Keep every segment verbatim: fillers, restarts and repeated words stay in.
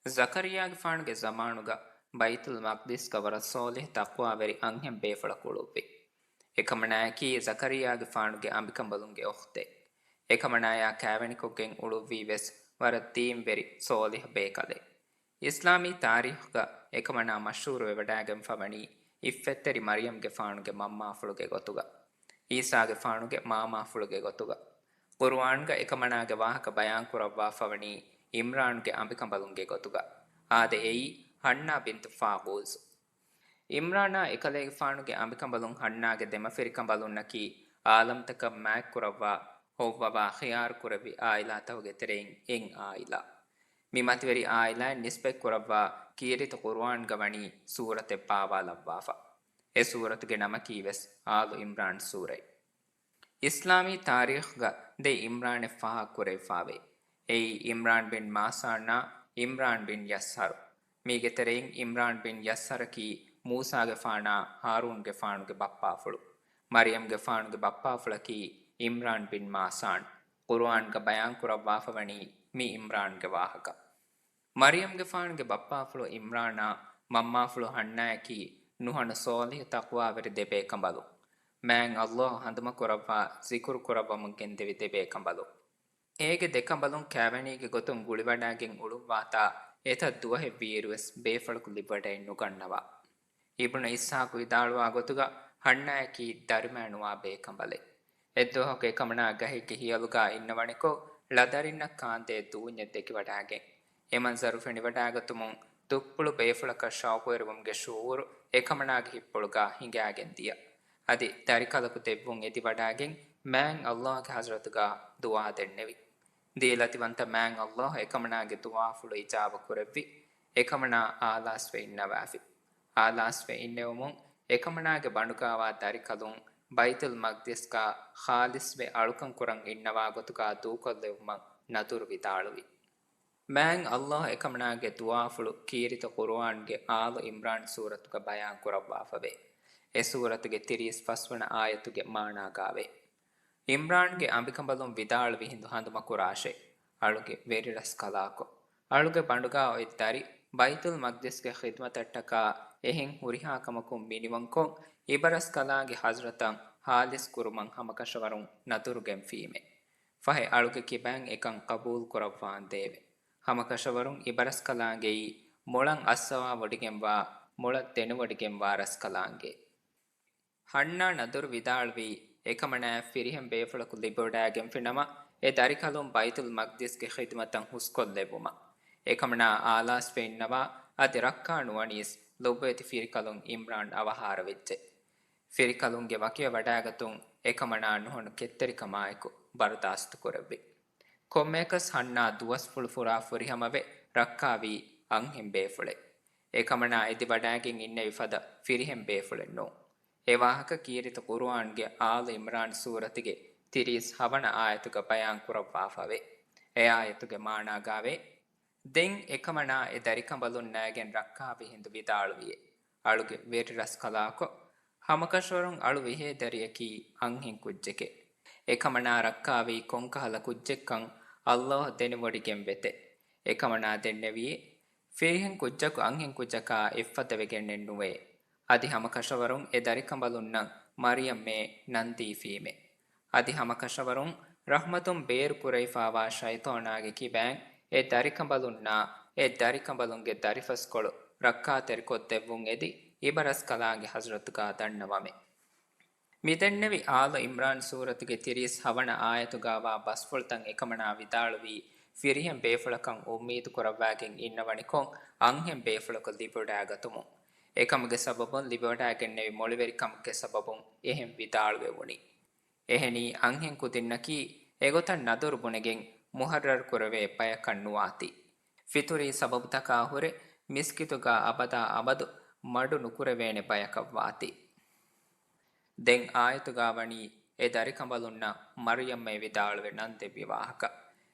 ޒަކަރިއްޔާގެފާނުގެ ޒަމާނުގަ ބައިތުލް މަޤްދިސްގަ ވަރަށް ޞޯލިޙު ތަޤްވާވެރި އަންހެން ބޭފުޅަކު އުޅުއްވި. އެކަމަނާއަކީ ޒަކަރިއްޔާގެފާނުގެ އަނބިކަނބަލުންގެ އުޚްތެއް. އެކަމަނާޔާ ކާވެނިކޮށްގެން އުޅުއްވީ ވެސް ވަރަށް ދީންވެރި ޞޯލިޙު ބޭކަލެއް. އިސްލާމީ ތާރީޚްގަ އެކަމަނާ މަޝްހޫރުވެވަޑާގެންފަވަނީ އިއްފަތްތެރި މަރްޔަމްގެފާނުގެ މަންމާފުޅުގެ ގޮތުގަ، ޢީސާގެފާނުގެ މާމާފުޅުގެ ގޮތުގަ. ޤުރުއާންގަ އެކަމަނާގެ ވާހަކަ ބަޔާންކުރައްވާފަވަނީ ޢިމްރާންގެ އަނބިކަނބަލުންގެ ގޮތުގަ. އާދެ، އެއީ ޙަންނާ ބިންތު ފާގޫޒު. ޢިމްރާނާ އެކަލޭގެފާނުގެ އަނބިކަނބަލުން ޙަންނާގެ ދެމަފިރިކަނބަލުންނަކީ ޢާލަމްތަކަށް މާތްކުރައްވާ ހޮއްވަވާ ޚިޔާރު ކުރެއްވި ޢާއިލާތަކުގެ ތެރެއިން އެއް ޢާއިލާ. މި މަތިވެރި ޢާއިލާއިން ނިސްބަތްކުރައްވާ ކީރިތި ޤުރުއާންގަ ވަނީ ސޫރަތެއް ބާވާލައްވާފަ. އެ ސޫރަތުގެ ނަމަކީ ވެސް އާލު ޢިމްރާން ސޫރަތް. އިސްލާމީ ތާރީޚްގަ ދެ ޢިމްރާނެއް ފާހަގަކުރެވިފާވޭ. އެއީ ޢިމްރާން ބިން މާސާންއާ ޢިމްރާން ބިން ޔަސްހަރު. މީގެ ތެރެއިން ޢިމްރާން ބިން ޔަސްހަރަކީ މޫސާގެފާނާ ހާރޫންގެފާނުގެ ބައްޕާފުޅު. މަރިޔަމްގެފާނުގެ ބައްޕާފުޅަކީ ޢިމްރާން ބިން މާސާން. ޤުރުއާންގަ ބަޔާންކުރައްވާފަވަނީ މި ޢިމްރާންގެ ވާހަކަ. މަރިޔަމްގެފާނުގެ ބައްޕާފުޅު ޢިމްރާނާ މަންމާފުޅު ޙަންނާއަކީ ނުހަނު ޞޯލިޙު ތަޤްވާވެރި ދެބޭކަނބަލުން. މާތް ﷲ ހަނދުމަކުރައްވާ ޒިކުރު ކުރައްވަމުން ގެންދެވި ދެބޭކަނބަލުން. އޭގެ ދެކަނބަލުން ކާވެނީގެ ގޮތުން ގުޅިވަޑާގެން އުޅުއްވާތާ އެތައް ދުވަހެއްވީއިރުވެސް ބޭފުޅަކު ލިބިވަޑައެއް ނުގަންނަވާ. އިބްނު އިސްޙާޤު ވިދާޅުވާ ގޮތުގަ ޙަންނާއަކީ ދަރިމާ ނުވާ ބޭކަނބަލެއް. އެއްދުވަހަކު އެކަމަނާ ގަހެއްގެ ހިޔަލުގާ އިންނަވަނިކޮށް، ޅަދަރިންނަށް ކާންދޭ ދޫންޏެއް ދެކިވަޑާގެން. އެ މަންޒަރު ފެނިވަޑާގަތުމުން ދުއްޕުޅު ބޭފުޅަކަށް ޝައުޤުވެރިވުމުގެ ޝުޢޫރު އެކަމަނާގެ ހިއްޕުޅުގާ ހިނގާގެން ދިޔަ. އަދި ދަރިކަލަކު ދެއްވުން އެދިވަޑާގެން މާތް ﷲގެ ޙަޟްރަތުގާ ދުޢާ ދެންނެވި. ދީލަތިވަންތަ މާތް ﷲ އެކަމަނާގެ ދުޢާފުޅު އިޖާބަ ކުރެއްވި. އެކަމަނާ އާލާސްވެ އިންނަވާފި. އާލާސްވެ އިންނެވުމުން އެކަމަނާގެ ބަނޑުގާވާ ދަރިކަލުން ބައިތުލް މަޤްދިސްގާ ޚާލިޞްވެ އަޅުކަން ކުރަން އިންނަވާ ގޮތުގާ ދޫކޮށްލެވުމަށް ނަދުރު ވިދާޅުވި. މާތް ﷲ އެކަމަނާގެ ދުޢާފުޅު ކީރިތި ޤުރުއާންގެ އާލު ޢިމްރާން ސޫރަތުގަ ބަޔާން ކުރައްވާފަވޭ. އެ ސޫރަތުގެ ތިރީސް ފަސްވަނަ އާޔަތުގެ މާނާގާވޭ. ޢިމްރާންގެ އަނބިކަނބަލުން ވިދާޅުވި ހިނދު ހަނދުމަކުރާށޭ، އަޅުގެ ވެރިރަސްކަލާކޮ، އަޅުގެ ބަނޑުގާ އޮތް ދަރި ބައިތުލް މަޤްދިސްގެ ޚިދުމަތަށްޓަކާ އެހެން ހުރިހާ ކަމަކުން މިނިވަންކޮށް، އިބަރަސްކަލާނގެ ޙަޟްރަތަށް ޚާލިޞް ކުރުމަށް ހަމަކަށަވަރުން ނަދުރުގެންފީމޭ. ފަހެ އަޅުގެ ކިބައިން އެކަން ޤަބޫލު ކުރައްވާނދޭވެ. ހަމަކަށަވަރުން އިބަރަސްކަލާނގެއީ މޮޅަށް އައްސަވާވޮޑިގެންވާ، މޮޅަށް ދެނެވޮޑިގެންވާ ރަސްކަލާނގެ. ޙަންނާ ނަދުރު ވިދާޅުވީ، އެކަމަނާއަށް ފިރިހެން ބޭފުޅަކު ލިބިވަޑާގެންފިނަމަ، އެ ދަރިކަލުން ބައިތުލް މަޤްދިސްގެ ޚިދުމަތަށް ހުސްކޮށްލެއްވުމަށް. އެކަމަނާ އާލާސްވެ އިންނަވާ، އަދި ރައްކާ ނުވަނީސް ލޮބުވެތި ފިރިކަލުން ޢިމްރާން އަވަހާރަވެއްޖެ. ފިރިކަލުންގެ ވަކިވެވަޑާގަތުން އެކަމަނާ ނުހަނު ކެތްތެރިކަމާއެކު ބަރުދާސްތު ކުރެއްވި. ކޮންމެއަކަސް ޙަންނާ ދުވަސްފުޅު ފުރާ ފުރިހަމަވެ ރައްކާވީ އަންހެން ބޭފުޅެއް. އެކަމަނާ އެދިވަޑާގެން އިންނެވި ފަދަ ފިރިހެން ބޭފުޅެއް ނޫން. އެ ވާހަކަ ކީރިތި ޤުރުއާންގެ އާލު ޢިމްރާން ސޫރަތުގެ ތިރީސް ހަވަނަ އާޔަތުގަ ބަޔާން ކުރައްވާފަވޭ. އެ އާޔަތުގެ މާނާގާވޭ، ދެން އެކަމަނާ އެ ދަރިކަނބަލުން ނާގެން ރައްކާވި ހިނދު ވިދާޅުވިއޭ، އަޅުގެ ވެރިރަސްކަލާކޮ، ހަމަކަށަވަރުން އަޅު ވިހޭ ދަރިއަކީ އަންހެން ކުއްޖެކޭ. އެކަމަނާ ރައްކާވީ ކޮންކަހަލަ ކުއްޖެއްކަން ﷲ ދެނެވޮޑިގެން ވެތެ. އެކަމަނާ ދެންނެވިއޭ، ފިރިހެން ކުއްޖަކު އަންހެން ކުއްޖަކާ އެއްފަދަވެގެންނެއް ނުވޭ. އަދި ހަމަކަށަވަރުން އެ ދަރިކަނބަލުންނަށް މަރިޔަމްއޭ ނަންދީފީމޭ. އަދި ހަމަކަށަވަރުން ރަޙްމަތުން ބޭރު ކުރެވިފާވާ ޝައިޠާނާގެ ކިބައިން އެ ދަރިކަނބަލުންނާ އެ ދަރިކަނބަލުންގެ ދަރިފަސްކޮޅު ރައްކާތެރިކޮށްދެއްވުން އެދި އިބަރަސްކަލާނގެ ޙަޟްރަތުގާ ދަންނަވަމޭ. މިދެންނެވި އާލު ޢިމްރާން ސޫރަތުގެ ތިރީސް ހަވަނަ އާޔަތުގާވާ ބަސްފުޅުތައް އެކަމަނާ ވިދާޅުވީ ފިރިހެން ބޭފުޅަކަށް އުއްމީދު ކުރައްވާގެން އިންނަވަނިކޮށް އަންހެން ބޭފުޅަކު ލިބިވަޑާގަތުމުން. އެކަމުގެ ސަބަބުން ލިބިވަޑާގެންނެވި މޮޅިވެރިކަމުގެ ސަބަބުން އެހެން ވިދާޅުވެވުނީ. އެހެނީ އަންހެން ކުދިންނަކީ އެގޮތަށް ނަދުރު ބުނެގެން މުހައްރަރު ކުރެވޭ ބަޔަކަށް ނުވާތީ. ފިޠުރީ ސަބަބުތަކާ ހުރެ މިސްކިތުގާ އަބަދާ އަބަދު މަޑު ނުކުރެވޭނެ ބަޔަކަށް ވާތީ. ދެން އާޔަތުގާ ވަނީ އެ ދަރިކަނބަލުންނަށް މަރްޔަމްއޭ ވިދާޅުވެ ނަން ދެއްވި ވާހަކަ.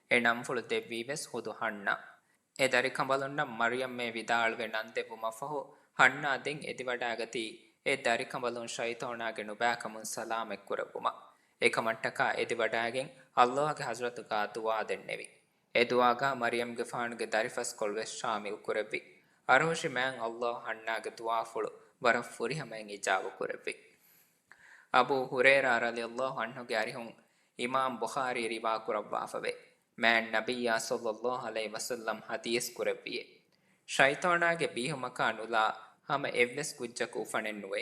އެ ނަންފުޅު ދެއްވީ ވެސް ޚުދު ޙަންނާ. އެ ދަރިކަނބަލުންނަށް މަރްޔަމްއޭ ވިދާޅުވެ ނަން ދެއްވުމަށްފަހު، ޙަންނާ ދެން އެދިވަޑާގަތީ އެ ދަރިކަނބަލުން ޝައިޠާނާގެ ނުބައިކަމުން ސަލާމަތްކުރެއްވުމަށް. އެކަމަށްޓަކާ އެދިވަޑާގެން ﷲގެ ޙަޟްރަތުގާ ދުޢާ ދެންނެވި. އެ ދުޢާގާ މަރްޔަމްގެފާނުގެ ދަރިފަސްކޮޅުވެސް ޝާމިލް ކުރެއްވި. އަރުހުށި މާތް ﷲ ޙަންނާގެ ދުޢާފުޅު ވަރަށް ފުރިހަމައިން އިޖާބަ ކުރެއްވި. އަބޫ ހުރައިރާ ރަޟިޔަﷲ ޢަންހުގެ އަރިހުން އިމާމް ބުޚާރީ ރިވާ ކުރައްވާފަވޭ. މާތް ނަބިއްޔާ ޞައްލަﷲ ޢަލައިހި ވަސައްލަމް ޙަދީޘް ކުރެއްވިއޭ، ޝައިޠާނާގެ ބީހުމަކާ ނުލާ ހަމަ އެއްވެސް ކުއްޖަކު އުފަނެއް ނުވޭ.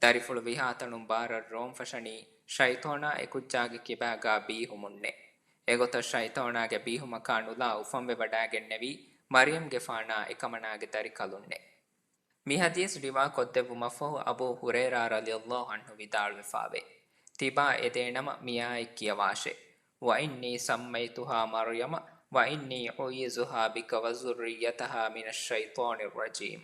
ދަރިފުޅު ވިހާތަނުން ބާރަށް ރޯން ފަށަނީ ޝައިޠާނާ އެ ކުއްޖާގެ ކިބާގާ ބީހުމުންނޭ. އެގޮތަށް ޝައިޠާނާގެ ބީހުމަކާ ނުލާ އުފަންވެވަޑާގެންނެވީ މަރްޔަމްގެފާނާ އެކަމަނާގެ ދަރިކަލުންނޭ. މި ޙަދީޘް ރިވާ ކޮށްދެއްވުމަށްފަހު އަބޫ ހުރައިރާ ރަޟިޔަﷲ ޢަންހު ވިދާޅުވެފާވޭ، ތިބާ އެދޭނަމަ މިއާއެކު ކިޔަވާށޭ، وإني سميتها مريم وإني أعيذها بك وذريتها من الشيطان الرجيم.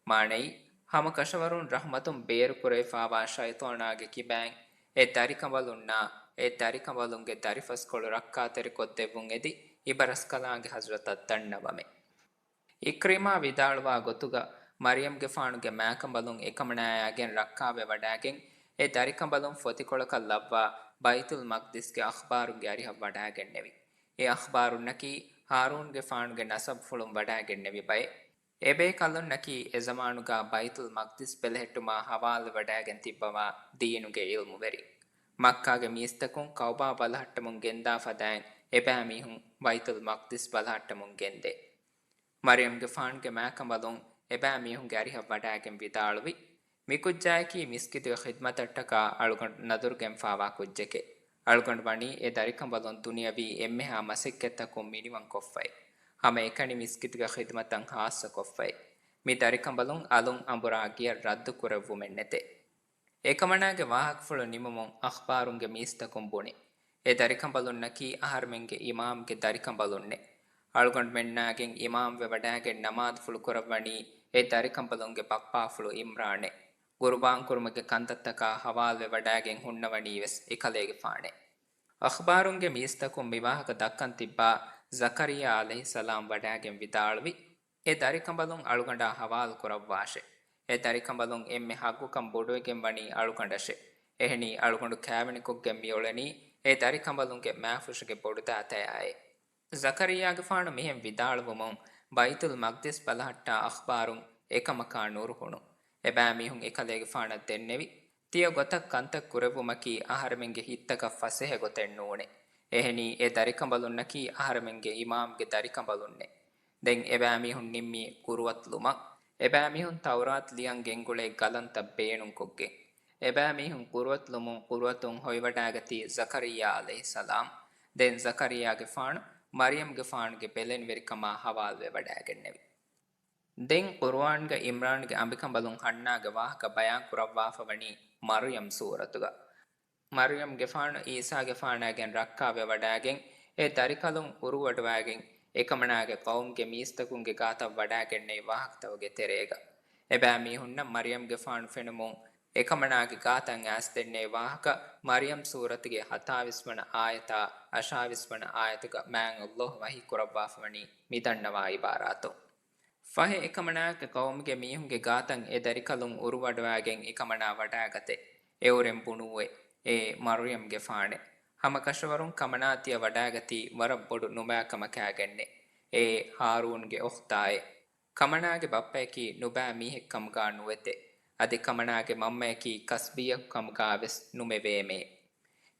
މާނައީ، ހަމަ ކަށަވަރުން ރަޙްމަތުން ބޭރުކުރެވިފާވާ ޝައިޠާނާގެ ކިބައިން އެ ދަރިކަނބަލުންނާ އެ ދަރިކަނބަލުންގެ ދަރިފަސްކޮޅު ރައްކާތެރިކޮށްދެއްވުން އެދި އިބަރަސްކަލާނގެ ޙަޟްރަތަށް ދަންނަވަމޭ. އިކްރިމާ ވިދާޅުވާ ގޮތުގަ، މަރްޔަމްގެފާނުގެ މާކަނބަލުން އެކަމަނާޔާގެން ރައްކާވެވަޑާގެން، އެ ދަރިކަނބަލުން ފޮތިކޮޅަކަށް ލައްވާ ބައިތުލް މަޤްދިސްގެ އަޚްބާރުންގެ އަރިހަށް ވަޑާގެންނެވި. އެ އަޚްބާރުންނަކީ ހާރޫންގެފާނުގެ ނަސަބުފުޅުން ވަޑާގެންނެވި ބައެއް. އެބޭކަލުންނަކީ އެޒަމާނުގާ ބައިތުލް މަޤްދިސް ބެލެހެއްޓުމާ ހަވާލުވެވަޑާގެން ތިއްބަވާ ދީނުގެ ޢިލްމުވެރިން. މައްކާގެ މީސްތަކުން ކަޢުބާ ބަލަހައްޓަމުން ގެންދާ ފަދައިން އެބައިމީހުން ބައިތުލް މަޤްދިސް ބަލަހައްޓަމުން ގެންދޭ. މަރްޔަމްގެފާނުގެ މާކަނބަލުން އެބައިމީހުންގެ އަރިހަށް ވަޑާގެން ވިދާޅުވި، މިކުއްޖާއަކީ މިސްކިތުގެ ޚިދްމަތަށްޓަކާ އަޅުގަނޑު ނަދުރުގެންފާވާ ކުއްޖެކޭ. އަޅުގަނޑު ވަނީ އެ ދަރިކަނބަލުން ދުނިޔަވީ އެންމެހާ މަސައްކަތްތަކުން މިނިވަންކޮށްފައި. ހަމައެކަނި މިސްކިތުގެ ޚިދްމަތަށް ޚާއްޞަކޮށްފައި. މި ދަރިކަނބަލުން އަލުން އަނބުރާ ގިޔަށް ރައްދު ކުރެއްވުމެއް ނެތޭ. އެކަމަނާގެ ވާހަކަފުޅު ނިމުމުން އަޚްބާރުންގެ މީސްތަކުން ބުނި، އެ ދަރިކަނބަލުންނަކީ އަހަރެމެންގެ އިމާމްގެ ދަރިކަނބަލުންނޭ. އަޅުގަނޑުމެންނާގެން އިމާމްވެވަޑާގެން ނަމާދުފުޅު ކުރައްވަނީ އެ ދަރިކަނބަލުންގެ ބައްޕާފުޅު އިމްރާނޭ. ގުރުބާންކުރުމުގެ ކަންތައްތަކާ ހަވާލުވެވަޑާގެން ހުންނަވަނީވެސް އެކަލޭގެފާނޭ. އަޚްބާރުންގެ މީސްތަކުން މިވާހަކަ ދައްކަން ތިއްބާ ޒަކަރިއްޔާ ޢަލައިހިއްސަލާމް ވަޑާގެން ވިދާޅުވި، އެ ދަރިކަނބަލުން އަޅުގަނޑާ ހަވާލު ކުރައްވާށޭ. އެ ދަރިކަނބަލުން އެންމެ ޙައްޤުކަން ބޮޑުވެގެން ވަނީ އަޅުގަނޑަށޭ. އެހެނީ އަޅުގަނޑު ކާވެނިކޮށްގެން މިއުޅެނީ އެ ދަރިކަނބަލުންގެ މާފުށުގެ ބޮޑުދާތަޔާއޭ. ޒަކަރިއްޔާގެފާނު މިހެން ވިދާޅުވުމުން ބައިތުލް މަޤްދިސް ބަލަހައްޓާ އަޚްބާރުން އެކަމަކާ ނުރުހުނު. އެބައިމީހުން އެކަލޭގެފާނަށް ދެންނެވި، ތިޔަ ގޮތަށް ކަންތައް ކުރެއްވުމަކީ އަހަރެމެންގެ ހިތްތަކަށް ފަސޭހަ ގޮތެއް ނޫނޭ. އެހެނީ އެ ދަރިކަނބަލުންނަކީ އަހަރެމެންގެ އިމާމްގެ ދަރިކަނބަލުންނޭ. ދެން އެބައިމީހުން ނިންމީ ޤުރުވަތު ލުމަށް. އެބައިމީހުން ތައުރާތު ލިޔަން ގެންގުޅޭ ގަލަންތައް ބޭނުންކޮށްގެން. އެބައިމީހުން ޤުރުވަތު ލުމުން ޤުރުވަތުން ހޮވިވަޑާގަތީ ޒަކަރިއްޔާ ޢަލައިހިއްސަލާމް. ދެން ޒަކަރިއްޔާގެފާނު މަރްޔަމްގެފާނުގެ ބެލެނިވެރިކަމާ ހަވާލުވެވަޑާގެންނެވި. ދެން ޤުރުއާންގަ ޢިމްރާންގެ އަނބިކަނބަލުން ޙަންނާގެ ވާހަކަ ބަޔާން ކުރައްވާފަވަނީ މަރްޔަމް ސޫރަތުގަ. މަރްޔަމްގެފާނު ޢީސާގެފާނާގެން ރައްކާވެވަޑާގެން، އެ ދަރިކަލުން އުރުވަޑުވާގެން، އެކަމަނާގެ ޤައުމުގެ މީސްތަކުންގެ ގާތަށް ވަޑާގެންނެވި ވާހަކަތަކުގެ ތެރޭގަ. އެބައިމީހުންނަށް މަރްޔަމްގެފާނު ފެނުމުން، އެކަމަނާގެ ގާތަށް އައިސްދެންނެވި ވާހަކަ މަރްޔަމް ސޫރަތުގެ ހަތާވީސް ވަނަ އާޔަތާ އަށާވީސް ވަނަ އާޔަތުގަ މާތް ﷲ ވަޙީ ކުރައްވާފަވަނީ މިދަންނަވާ ޢިބާރާތުން. ފަހެ އެކަމަނާގެ ޤައުމުގެ މީހުންގެ ގާތަށް އެ ދަރިކަލުން އުރުވަޑުވާގެން އެކަމަނާ ވަޑާގަތެ. އެއުރެން ބުނޫއެ، އޭ މަރްޔަމްގެފާނެ! ހަމަކަށަވަރުން ކަމަނާ ތިޔަ ވަޑާގަތީ ވަރަށް ބޮޑު ނުބައިކަމަކާގެންނެ. އޭ ހާރޫންގެ އުޚްތާއެ! ކަމަނާގެ ބައްޕަޔަކީ ނުބައި މީހެއްކަމުގާ ނުވެތެ. އަދި ކަމަނާގެ މަންމަޔަކީ ކަސްބީއަކު ކަމުގާވެސް ނުމެވޭމޭ.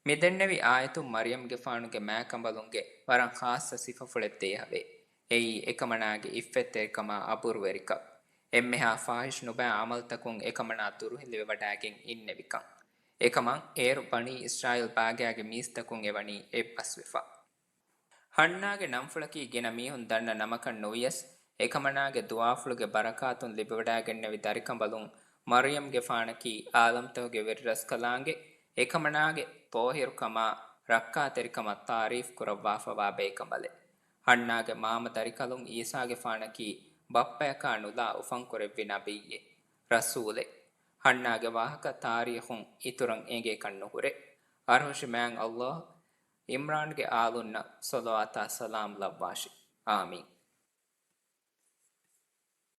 މި ދެންނެވި އާޔަތުން މަރްޔަމްގެފާނުގެ މާކަނބަލުންގެ ވަރަށް ޚާއްޞަ ސިފަފުޅެއް ދޭހަވޭ. އެއީ އެކަމަނާގެ ޢިއްފަތްތެރިކަމާ އަބުރުވެރިކަން. އެންމެހާ ފާޙިޝް ނުބައި ޢަމަލުތަކުން އެކަމަނާ ދުރުހެލިވެވަޑާގެން އިންނެވިކަން. އެކަމަށް އޭރު ބަނީ އިސްރާއީލް ބާގާގެ މީސްތަކުން އެވަނީ އެއްބަސްވެފަ. ޙަންނާގެ ނަންފުޅަކީ ގިނަ މީހުން ދަންނަ ނަމަކަށް ނުވިޔަސް، އެކަމަނާގެ ދުޢާފުޅުގެ ބަރަކާތުން ލިބިވަޑާގެންނެވި ދަރިކަނބަލުން މަރްޔަމްގެފާނަކީ ޢާލަމްތަކުގެ ވެރިރަސްކަލާނގެ އެކަމަނާގެ ޠާހިރުކަމާ ރައްކާތެރިކަމަށް ތާރީފް ކުރައްވާފަވާ ބޭކަނބަލެއް. ޙަންނާގެ މާމަ ދަރިކަލުން ޢީސާގެފާނަކީ ބައްޕަޔަކާ ނުލާ އުފަންކުރެއްވި ނަބިއްޔެއް، ރަސޫލެއް. ޙަންނާގެ ވާހަކަ ތާރީޚުން އިތުރަށް އެނގޭކަށް ނުހުރޭ. އަރުހުށި މާތް ﷲ ޢިމްރާންގެ އާލުންނަށް ޞަލަވާތާ ސަލާމް ލައްވާށި. އާމީން.